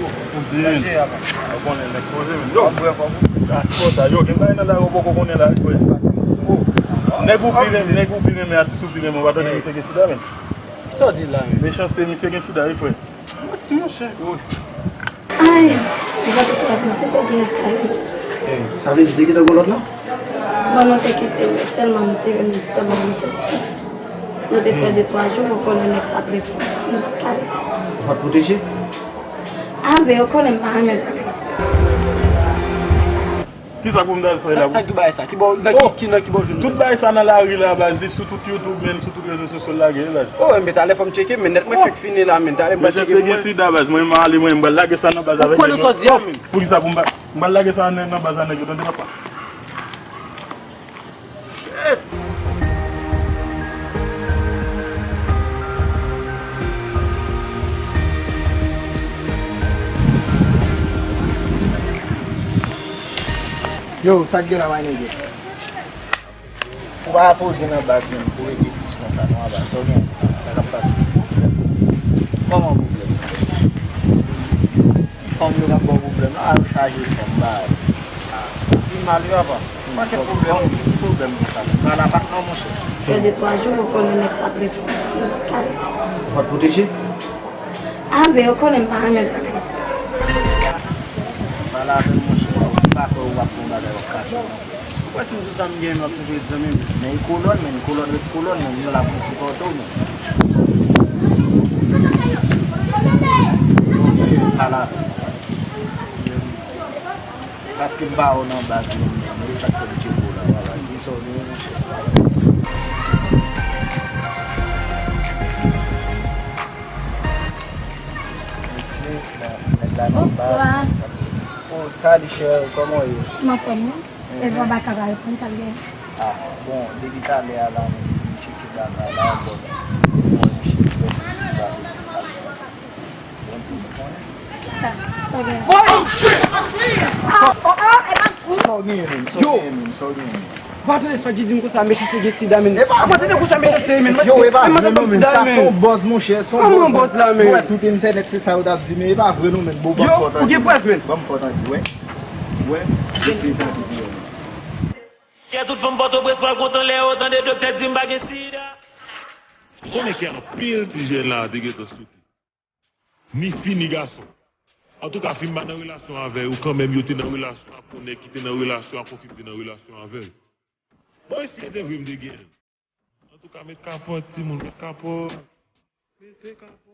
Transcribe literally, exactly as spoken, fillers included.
Ou di, men. Ou konnen nèg poze, men. Yo. Ah, konsa, yo, gen bagay nan lari ou poko konnen la, wi, frè. Oh. Nèg ou pi renmen, nèg ou pi renmen, atis ou pi renmen, ou pa tande misye gen sida, men. Sa w di la, men? Mechanste, misye gen sida, wi, frè. Manti, monchè. Ay, gade sa, misye te gen sa, wi. Sa vle di te gentan gen lòt la? Bon, nou te kite, men sèlman nou te renmen sèlman mechanste. Nou te fè de twa jou, ou konnen nèg sa ap refè. Nou pa t ka rete. Ou pa t pwoteje? Anben, ou konnen m pa renmen bagay sa. Kisa pou m ta al fè la? Sa, sa ki tout bagay sa? Ki bò, nan ki, ki, nan ki bò jwenn tout bagay sa nan lari la, baz, li sou tout YouTube, men sou tout rezo sosyo l lage, baz. Oh, men talè fò m tcheke, men nèt mwen fèk fini la, men talè m pral tcheke pou mwen. Mechanste gen sida, baz, mwen m ale, mwen m pral lage sa nan baz avèk nèg yo. Ou konnen sa w di a, men. Poukisa pou m pa, m pral lage sa nan, nan baz a nèg yo, tande papa. Yo, sa k gen la, my nigga? Ou pa poze nan baz menm, pou rete tris konsa, non, apa, sa w gen? Sa k ap pase? Kòman pwoblèm? Fanm yo k ap ba w pwoblèm la, al chaje fanm ba yo. Pi mal yo apa. Pa gen pwoblèm. Ki pwoblèm konsa menm? Sa la pa k non, monchè. Fè de twa jou, ou konnen nèg sa ap refè. Ou pa t pwoteje? Anben, ou konnen m pa renmen bagay sa. Pale avè m, monchè. Ou pa kwè ou ap fè yon bagay w ap kache. Ou kwè si m di w sa m gen, w ap toujou ret zanmi m? Men e kolòn, men kolòn ret kolòn, men nou la pou nou sipòte w, men. Pale avè m, paske, paske m pa wè w nan baz menm, men e sa k fè m tcheke w la, papa. Di m sa w gen, monchè. Mesye, nèg la nan baz. Bonswa. Oh, salut, chè, kòman w ye? M anfòm, wi. Epi Baka pa reponn, sa l gen? Ah, bon, depi talè a la, mwen vin tcheke Baka la, bon, mwen misye fè piti pa piti sa. Bon, tout moun konnen. Sa, sa gen? Oh, shit! Ah, oh, oh, e pa kou. Sa w genyen, menm? Sa w genyen, menm? Sa w genyen, menm? Ou pa tande sa w di m konsa, mechanste gen sida, menm. Ou pa tande konsa mechanste ye, menm? Yo, e pa vre non, menm. Sa se yon bòz, monchè, se yon bòz. Kòman yon bòz la, menm? Ou wè tout entènèt, se sa yo t ap di, men e pa vre non, menm. Bon, ban m fò tande. Yo, ou gen prèv, menm? Ban m fò tande, wè. Wè, mesye sa ki di wè. Kè tout fanm Pòtoprens pral kontan lè yo tande doktè di m pa gen sida. Ou konnen ke anpil ti jèn la te gentan sou tèt. Ni fi, ni gason. Antouka, fi m pa nan relasyon avè yo, kanmenm yo te nan relasyon ak yon nèg ki te nan relasyon ak yon fi m te nan relasyon avè l. Bon, e si se te vre m te gen l? Antouka, met kapòt, timoun, met kapòt. Mete kapòt.